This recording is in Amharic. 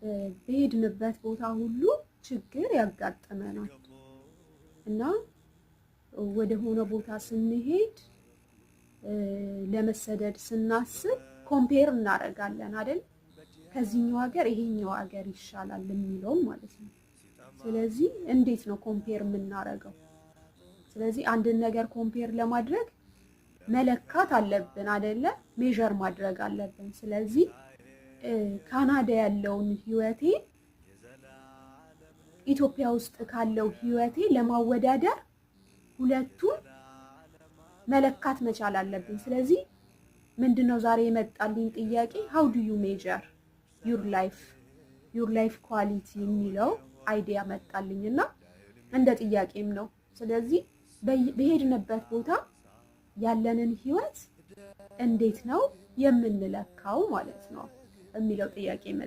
በሄድንበት ቦታ ሁሉ ችግር ያጋጥመናል እና ወደ ሆነ ቦታ ስንሄድ፣ ለመሰደድ ስናስብ compare እናደርጋለን አይደል? ከዚህኛው ሀገር ይሄኛው ሀገር ይሻላል የሚለውን ማለት ነው። ስለዚህ እንዴት ነው compare የምናደርገው? ስለዚህ አንድን ነገር compare ለማድረግ መለካት አለብን አይደለ? Measure ማድረግ አለብን። ስለዚህ ካናዳ ያለውን ህይወቴ ኢትዮጵያ ውስጥ ካለው ህይወቴ ለማወዳደር ሁለቱን መለካት መቻል አለብን። ስለዚህ ምንድነው ዛሬ የመጣልኝ ጥያቄ፣ "How do you measure your life quality?" የሚለው idea መጣልኝ እና እንደ ጥያቄም ነው። ስለዚህ በሄድንበት ቦታ ያለንን ህይወት እንዴት ነው የምንለካው ማለት ነው የሚለው ጥያቄ መጣ።